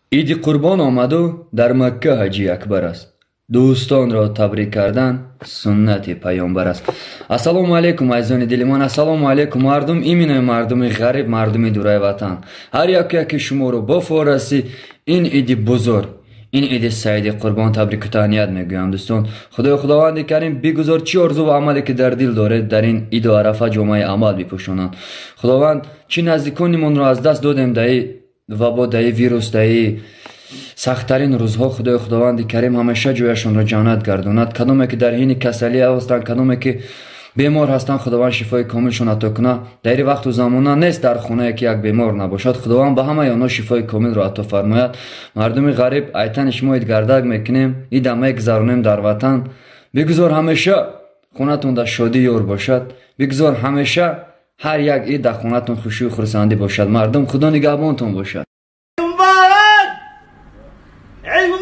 Иди Қурбон омаду дар Макка Ҳаҷи Акбар аст. Дӯстонро табрик кардан суннати паёмбар аст. Ассалому алайкум, азизони дили ман, ассалому алайкум, мардум, именно мардуми ғариб, мардуми дураи ватан. Ҳар яку яки шуморо бо форасӣ ин иди бузург, ин иди саиди Қурбон табрику таҳният мегӯям, дӯстон. Худои Худованди Карим бигузор чӣ орзу ва амале ки дар дил доред, дар ин иду арафа ҷомаи амал бипӯшонанд. Худованд чӣ наздиконимонро аз даст додем даи вабо, даи вирус, даи сахттарин рӯзҳо, Худои Худованди Карим ҳамеша ҷояшонро ҷаннат гардонад. Кадоме ки дар ҳини касалӣ ҳастанд, кадоме ки бемор ҳастанд, Худованд шифои комилшон ато кунад. Дар ин вақту замона нест дар хонае ки як бемор набошад. Худованд ба ҳамаи онҳо шифои комилро ато фармояд. Мардуми ғариб, айтани шумо идгардак мекунем, ида мегзаронем дар ватан. Бигузор ҳамеша хонатон дар шодӣ ёр бошад. Бигузор ҳамеша ҳар як ид дар хонатон хушию хурсандӣ бошад. Мардум, Худо нигаҳбонтон бошад. مبارك، عيد.